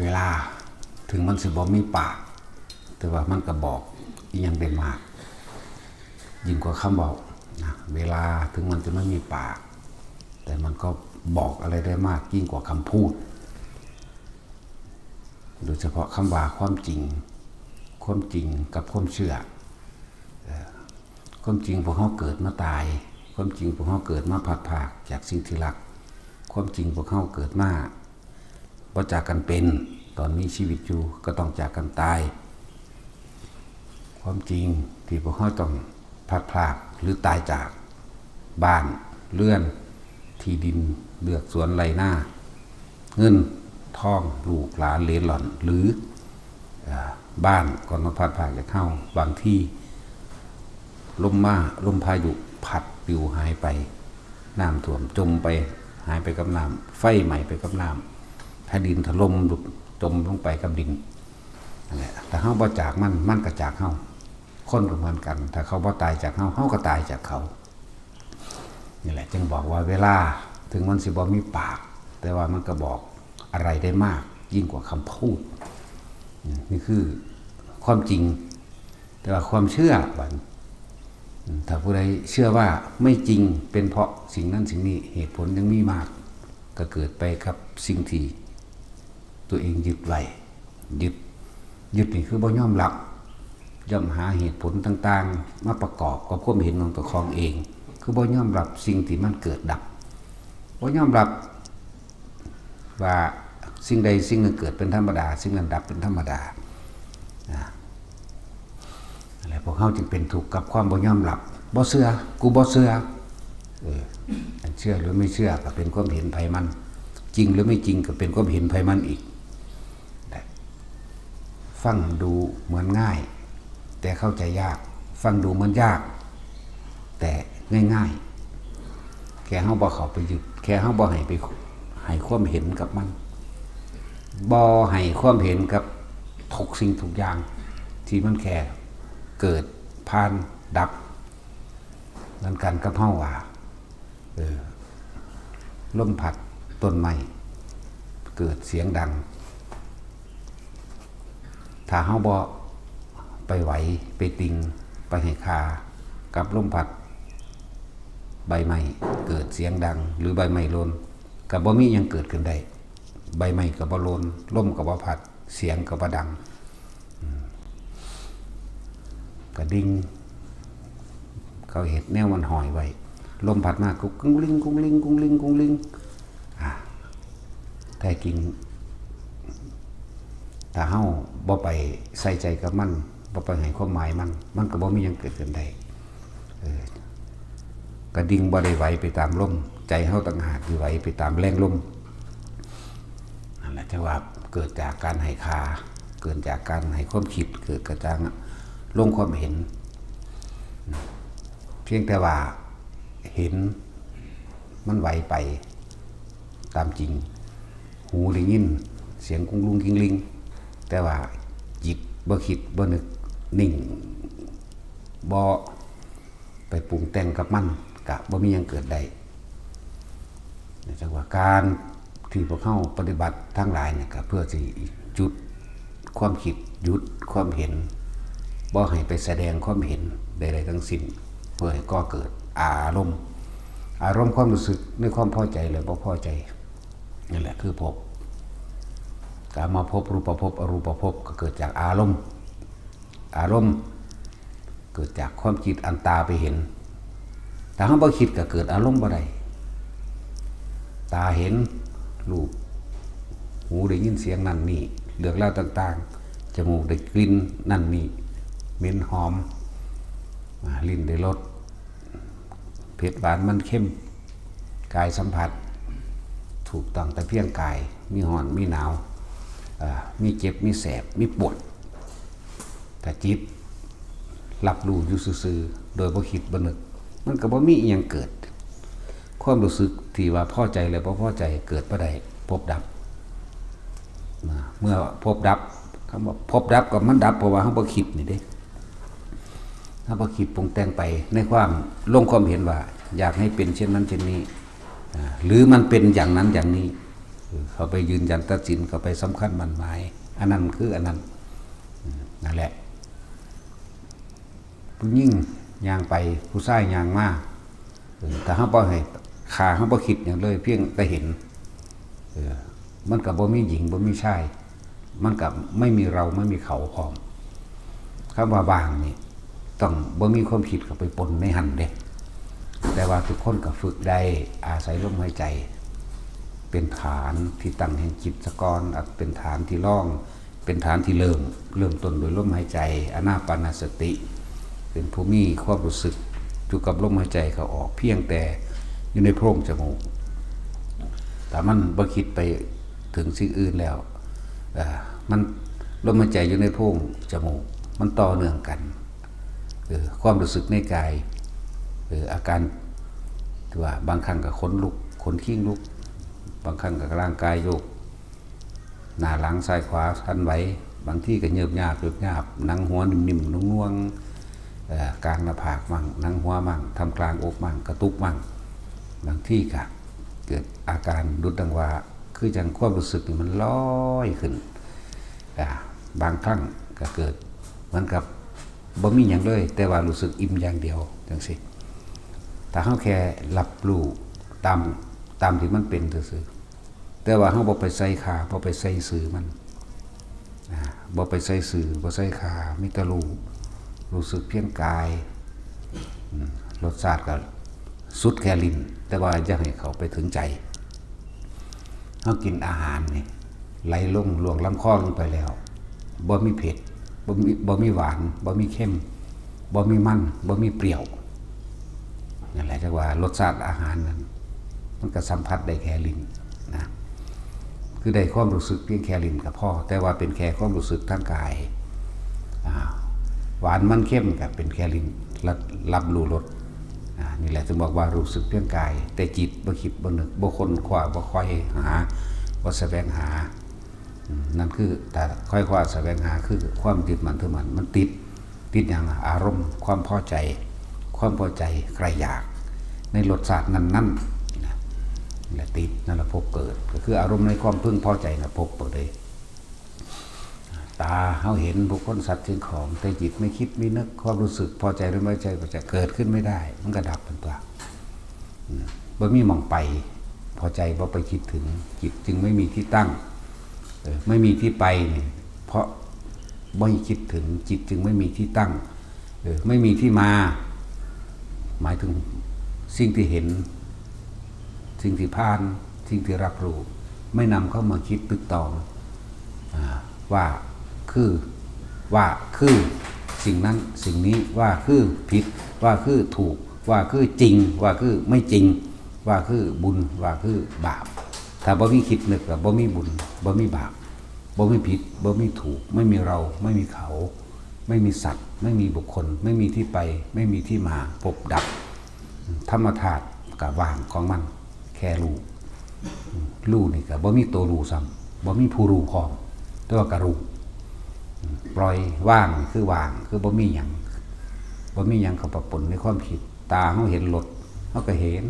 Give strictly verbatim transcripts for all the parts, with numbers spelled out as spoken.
เวลาถึงมันสิบ่มีปาก แต่ว่ามันก็บอกอีหยังได้มาก ยิ่งกว่าคำเว้านะ เวลาถึงมันจะไม่มีปาก แต่มันก็บอกอะไรได้มากยิ่งกว่าคำพูด โดยเฉพาะคำว่าความจริง ความจริงกับความเชื่อ ความจริงพวกเฮาเกิดมาตาย ความจริงพวกเฮาเกิดมาพลัดพรากจากสิ่งที่รัก ความจริงพวกเฮาเกิดมาบ่จากกันเป็น ตอนมีชีวิตอยู่ก็ต้องจากกันตาย ความจริงที่พวกเฮาต้องพลัดพรากหรือตายจากบ้านเรือน ที่ดินเฮือนสวนไร่นา เงินทองลูกหลานเหลนหล่อน หรือ อ่า บ้านก็มาพลัดพรากจากเฮา บางทีลมมา ลมพายุพัดปลิวหายไป น้ำท่วมจมไป หายไปกับน้ำ ไฟไหม้ไปกับน้ำ แผ่นดินถล่มจมลงไปกับดิน นั่นแหละ ถ้าเฮาบ่จากมัน มันก็จากเฮา คนก็เหมือนกัน ถ้าเขาบ่ตายจากเฮา เฮาก็ตายจากเขา นี่แหละจึงบอกว่าเวลาถึงมันสิบ่มีปาก แต่ว่ามันก็บอกอะไรได้มากยิ่งกว่าคำพูด นี่คือความจริง แต่ว่าความเชื่อบัด ถ้าผู้ใดเชื่อว่าไม่จริง เป็นเพราะสิ่งนั้นสิ่งนี้ เหตุผลยังมีมาก ก็เกิดไปกับสิ่งที่ตัวเองยึดไว้ ยึด ยึดนี่คือบ่ยอมรับ ย่อมหาเหตุผลต่างๆ มาประกอบกับความเห็นของตัวของเอง คือบ่ยอมรับสิ่งที่มันเกิดดับ บ่ยอมรับว่าสิ่งใดสิ่งหนึ่งเกิดเป็นธรรมดา สิ่งนั้นดับเป็นธรรมดา นะ อะไรพวกเฮาจึงเป็นทุกข์กับความบ่ยอมรับ บ่เชื่อ กูบ่เชื่อ เออ อันเชื่อหรือไม่เชื่อก็เป็นความเห็นไผมัน จริงหรือไม่จริงก็เป็นความเห็นไผมันอีก ฟังดูเหมือนง่าย แต่เข้าใจยาก ฟังดูเหมือนยาก แต่ง่ายๆ แค่เฮาบ่เข้าไปยึด แค่เฮาบ่ให้ไป ให้ความเห็นกับมัน บ่ให้ความเห็นกับทุกสิ่งทุกอย่าง ที่มันแค่เกิดผ่านดับ เหมือนกันกับเฮาว่า เออ ลมพัดต้นไม้เกิดเสียงดัง ถ้าเฮาบ่ไปไหว ไปติง ไปให้ค่ากับลมพัด ใบไม้เกิดเสียงดัง หรือใบไม้หล่น ก็บ่มีหยังเกิดขึ้นได้ ใบไม้ก็บ่หล่น ลมก็บ่พัด เสียงก็บ่ดัง อืม กระดิ่ง เขาเฮ็ดแนวมันห้อยไว้ ลมพัดมาก็กุ้งลิง กุ้งลิง กุ้งลิง กุ้งลิง อ่า แท้จริง ถ้าเฮาบ่ไปใส่ใจกับมัน บ่ไปให้ความหมายมัน มันก็บ่มีหยังเกิดขึ้นได้ เออ กระดิ่งบ่ได้ไหวไปตามลม ใจเฮาต่างหากที่ไหวไปตามแรงลม นั่นแหละ จั่งว่าเกิดจากการให้ค่า เกิดจากการให้ความคิด เกิดกระจ่างลงความเห็น เพียงแต่ว่าเห็นมันไหวไปตามจริง หูได้ยินเสียงกุ้งลุงกิ้งลิง แต่ว่าจิตบ่คิดบ่นึก นิ่ง บ่ไปปรุงแต่งกับมัน กะบ่มีหยังเกิดได้ จั่งว่าการที่พวกเฮาปฏิบัติทั้งหลายเนี่ย ก็เพื่อสิหยุดความคิด หยุดความเห็น บ่ให้ไปแสดงความเห็นใดๆทั้งสิ้น เพื่อให้ก่อเกิดอารมณ์ อารมณ์ความรู้สึกในความพอใจและบ่พอใจ นั่นแหละคือภพ กามภพ รูปภพ อรูปภพ ก็เกิดจากอารมณ์ อารมณ์ เกิดจากความคิดอันตาไปเห็น ถ้าเฮาบ่คิดก็เกิดอารมณ์บ่ได้ ตาเห็นรูป หูได้ยินเสียงนั่นนี่ เรื่องราวต่างๆ จมูกได้กลิ่นนั่นนี่ เหม็นหอม อ่า ลิ้นได้รส เผ็ดหวานมันเค็ม กายสัมผัส ถูกต้องแต่เพียงกาย มีร้อน มีหนาว อ่า มีเจ็บ มีแสบ มีปวด ถ้าจิตรับรู้อยู่ซื่อๆ โดยบ่คิดบ่นึก มันก็บ่มีอิหยังเกิด ความรู้สึกที่ว่าพอใจและบ่พอใจเกิดบ่ได้ ภพดับ นะ เมื่อภพดับ คำว่าภพดับก็มันดับเพราะว่าเฮาบ่คิดนี่เด้ เฮาบ่คิดปรุงแต่งไปในความลงความเห็นว่าอยากให้เป็นเช่นนั้นเช่นนี้ อ่า หรือมันเป็นอย่างนั้นอย่างนี้ เอ เขาไปยืนยันตัดสิน เขาไปสำคัญหมั้นหมาย อันนั้นคืออันนั้น อืม นั่นแหละ ผู้หญิงย่างไป ผู้ชายย่างมา เออ ถ้าเฮาบ่ให้ ขาเฮาบ่คิดหยังเลย เพียงแต่เห็น เออ มันก็บ่มีหญิง บ่มีชาย มันก็ไม่มีเรา ไม่มีเขาพร้อม คำว่าว่างนี่ ต้องบ่มีความคิดเข้าไปปนในหั่นเด้ แต่ว่าทุกคนก็ฝึกได้ อาศัยลมหายใจ เป็นฐานที่ตั้งแห่งจิตซะก่อน อ่ะ เป็นฐานที่รอง เป็นฐานที่เริ่ม เริ่มต้นโดยลมหายใจ อานาปานสติ เป็นผู้มีความรู้สึกอยู่กับลมหายใจเข้าออก เพียงแต่อยู่ในโพรงจมูก ถ้ามันบ่คิดไปถึงสิ่งอื่นแล้ว เอ่อ มัน ลมหายใจอยู่ในโพรงจมูก มันต่อเนื่องกัน เออ ความรู้สึกในกาย เออ อาการที่ว่าบางครั้งก็ขนลุก ขนคิงลุก บางครั้งก็ร่างกายโยก หน้าหลังซ้ายขวาสั่นไหว บางทีก็เยิบยาบ เยิบยาบ หนังหัวนิ่มๆ นุ่งๆ เอ่อ กลางหน้าผากมั่ง หนังหัวมั่ง ท่ามกลางอกมั่ง กระตุกมั่ง บางทีก็เกิดอาการดุดดังว่า คือจั่งความรู้สึกนี่มันลอยขึ้น อ่า บางครั้งก็เกิดเหมือนกับบ่มีหยังเลย แต่ว่ารู้สึกอิ่มอย่างเดียวจั่งซี้ ถ้าเฮาแค่รับรู้ตาม ตามที่มันเป็นซื่อๆ แต่ว่าเฮาบ่ไปใส่ค่า บ่ไปใส่ซื่อมัน อ่า บ่ไปใส่ซื่อ บ่ใส่ค่า มีแต่รู้ รู้สึกเพียงกาย อืม รสชาติก็สุดแค่ลิ้น แต่ว่าอย่าให้เข้าไปถึงใจ เฮากินอาหารนี่ ไหลลงล่วงลำคอลงไปแล้ว บ่มีเผ็ด บ่มี บ่มีหวาน บ่มีเค็ม บ่มีมัน บ่มีเปรี้ยว นั่นแหละ จั่งว่ารสชาติอาหารนั้น มันก็สัมผัสได้แค่ลิ้นนะ คือได้ความรู้สึกเพียงแค่ลิ้นก็พอ แต่ว่าเป็นแค่ความรู้สึกทางกาย อ่า หวานมันเค็มก็เป็นแค่ลิ้น รับ รับรู้รส อ่า นี่แหละจึงบอกว่ารู้สึกเพียงกาย แต่จิตบ่คิดบ่นึก บ่ค้นคว้า บ่ใฝ่หา บ่แสวงหา อืม นั่นคือ ถ้าใฝ่คว้าแสวงหา คือความยึดมั่นถือมั่น มันติด ติดหยังล่ะ อารมณ์ ความพอใจ ความพอใจใคร่อยาก ในรสชาตินั้นๆ นะ และติด นั่นละภพเกิด ก็คืออารมณ์ในความพึงพอใจนะ ภพเกิดเลย ตาเฮาเห็นบุคคลสัตว์สิ่งของ แต่จิตไม่คิดไม่นึก ความรู้สึกพอใจหรือไม่พอใจก็จะเกิดขึ้นไม่ได้ มันก็ดับไปตัว อืม บ่มีหม่องไป พอใจบ่ไปคิดถึง จิตจึงไม่มีที่ตั้ง เออ ไม่มีที่ไปนี่ เพราะไม่คิดถึง จิตจึงไม่มีที่ตั้ง เออ ไม่มีที่มา หมายถึงสิ่งที่เห็น สิ่งที่ผ่าน สิ่งที่รับรู้ ไม่นำเข้ามาคิดตึกตอง อ่า ว่าคือ ว่าคือสิ่งนั้นสิ่งนี้ ว่าคือผิด ว่าคือถูก ว่าคือจริง ว่าคือไม่จริง ว่าคือบุญ ว่าคือบาป ถ้าบ่มีคิดนึกก็บ่มีบุญ บ่มีบาป บ่มีผิด บ่มีถูก ไม่มีเรา ไม่มีเขา ไม่มีสัตว์ ไม่มีบุคคล ไม่มีที่ไป ไม่มีที่มา ภพดับ ธรรมธาตุก็ว่างของมัน แค่รู้ รู้นี่ก็บ่มีตัวรู้ซ้ำ บ่มีผู้รู้พร้อม แต่ว่าก็รู้ ปล่อยว่างคือว่าง คือบ่มีหยัง บ่มีหยังเข้าไปปนในความคิด ตาเฮาเห็นรส เฮาก็เห็น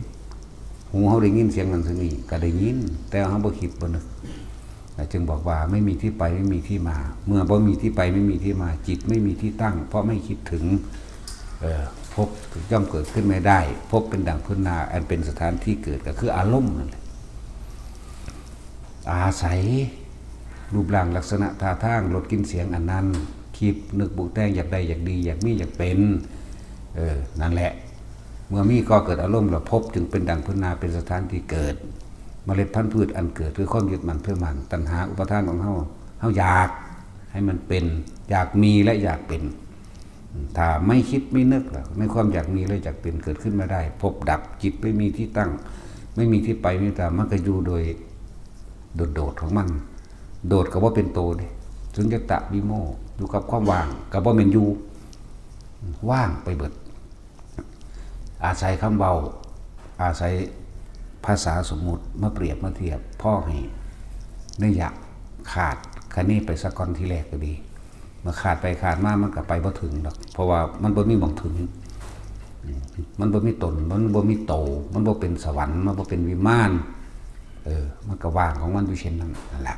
หูเฮาได้ยินเสียงนั้นเสียงนี้ ก็ได้ยิน แต่เฮาบ่คิดบ่นึก จึงบอกว่าไม่มีที่ไปไม่มีที่มา เมื่อบ่มีที่ไปไม่มีที่มา จิตไม่มีที่ตั้ง เพราะไม่คิดถึง เอ่อ ภพย่อมเกิดขึ้นไม่ได้ ภพเป็นดั่งพื้นนา อันเป็นสถานที่เกิด ก็คืออารมณ์นั่นแหละ อาศัยรูปร่างลักษณะท่าทาง รสกลิ่นเสียงอันนั้น คิดนึกปรุงแต่ง อยากได้อยากดี อยากมีอยากเป็น เออ นั่นแหละ เมื่อมีก็เกิดอารมณ์แล้ว ภพจึงเป็นดั่งพื้นนา เป็นสถานที่เกิด เมล็ดพันธุ์พืชอันเกิดคือความยึดมั่นถือมั่น ตัณหาอุปาทานของเฮา เฮาอยากให้มันเป็น อยากมีและอยากเป็น ถ้าไม่คิดไม่นึกแล้ว ในความอยากมีและอยากเป็นเกิดขึ้นไม่ได้ ภพดับ จิตไม่มีที่ตั้ง ไม่มีที่ไป ไม่มีตาม มันก็อยู่โดยโดดๆของมัน โดดก็บ่เป็นโตเด้ สุญญตาวิโมกข์ อยู่กับความว่าง ก็บ่แม่นอยู่ ว่างไปเบิด อาศัยคำเว้า อาศัยภาษาสมมุติมาเปรียบมาเทียบ พอให้นัยยะขาดคะเนไปซะก่อนทีแรกก็ดี เมื่อขาดไปขาดมามันก็ไปบ่ถึงดอก เพราะว่ามันบ่มีหม่องถึง อืม มันบ่มีตน มันบ่มีโต มันบ่เป็นสวรรค์ มันบ่เป็นวิมาน เออ มันก็ว่างของมันอยู่เช่นนั้นนั่นแหละ